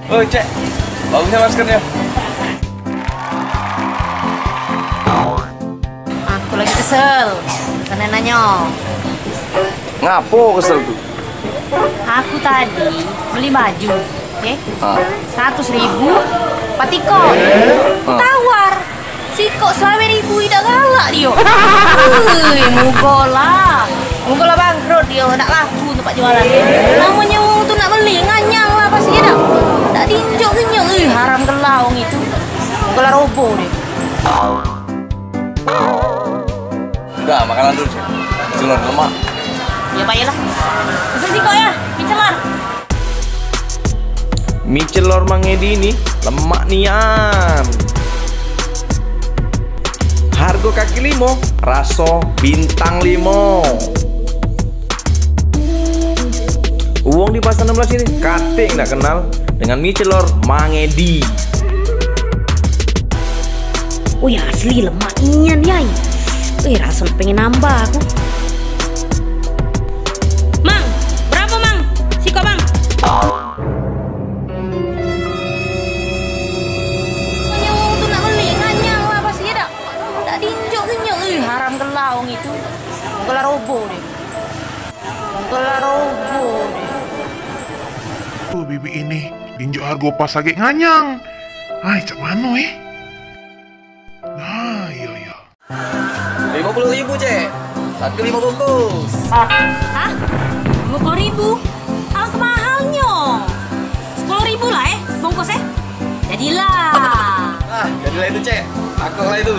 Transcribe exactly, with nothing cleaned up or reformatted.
Oi, Cek. Bagusnya maskernya. Aku lagi kesel. Kena nanyo. Ngapo kesel tu? Aku tadi beli baju, oke? Ah. Seratus ribu, empat ikok. Ah. Tawar. Sikok selawe ribu, idak galak dio. Ui, mugolah. Mugolah bangkrut dio, dak laku tempat jualan dio. Namonyo wong tu nak beli, nganyang lah pasti dak. Dak diinjok-injok, ui, haram gelo wong itu. Mugolah roboh dio. Udah, makanan dulu, Cek. Telur lemak. Ya, baiklah. Pesen sikok ya, mie celor. Mie celor Mang Edi ni lemak nian. Hargo kaki limo, raso bintang limo. Uwong di Pasar enam belas ini katik ndak kenal dengan mie celor Mang Edi. Wih, asli lemak nian, yai. Wih, raso pengen nambah aku. Mang, berapa, Mang? Sikok, Mang. Nganyang wong tu nak beli, nganyang lah pasti dak. Dak diinjok-injok, ih, haram gelo wong itu. Gelo roboh dio. Gelo roboh dio. Tuh, bibik ini diinjok hargo pas agek nganyang. Ai, cak mano, eh? Nah, iyo, iyo. Limo puluh ribu, Cek. Satu limo bungkus. Hah? Limo puluh ribu? Alangkah mahalnyo. Sepuluh ribu lah, eh, bungkus, eh. Jadilah. Ah, jadilah itu, Cek. Aku lah itu.